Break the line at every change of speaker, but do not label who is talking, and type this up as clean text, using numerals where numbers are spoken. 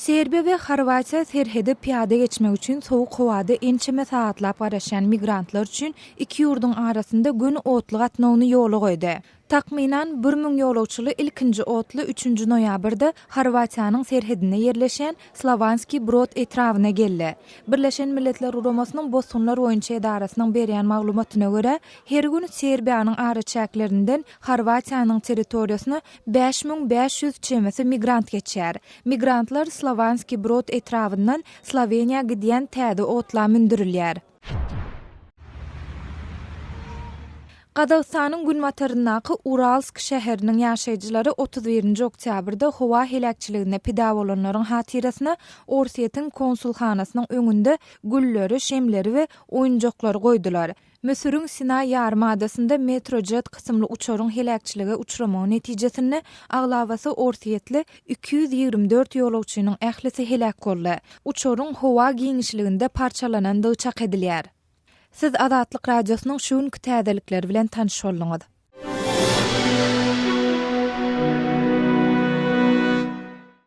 Serbiýa we Horwatiýa serhedi pyýada geçmek üçin sowuk howada ençeme sagatlap garaşýan migrantlar üçin iki ýurduň arasynda göni otly gatnawyny ýola goýdy. Takmynan 1000 ýolagçyly ilkinji otly üçünji noýabrda Horwatiýanyň serhedinde ýerleşýän Slowanskiý Brod etrabyna geldi. Birleşen Milletler Guramasynyň Bosgunlar boýunça edarasynyň berýän maglumatyna görä, her gün Serbiýanyň araçäklerinden Horwatiýanyň territoriýasyna 5500 çemesi migrant geçýär. Migrantlar Slowanskiý Brod etrabyndan Sloweniýa gidýän täze otla mündürilýär. Gazagystanyň günbataryndaky Uralsk şäheriniň ýaşaýjylary 31-nji oktýabrda howa heläkçiliginde pida bolanlaryň hatyrasyna Orsýetiň konsulhanasynyň öňünde gülleri, şemleri we oýunjaklary goýdular. Müsüriň Sinaý ýarym adasynda Metrojet kysymly uçaryň heläkçilige uçramagy netijesinde aglabasy orsýetli 224 ýolagçynyň ählisi heläk boldy. Uçaryň howa giňişliginde parçalanandygy çak edilýär. Siz Azatlyk Radiosynyň şu günki täzelikleri bilen tanyş bolduňyz.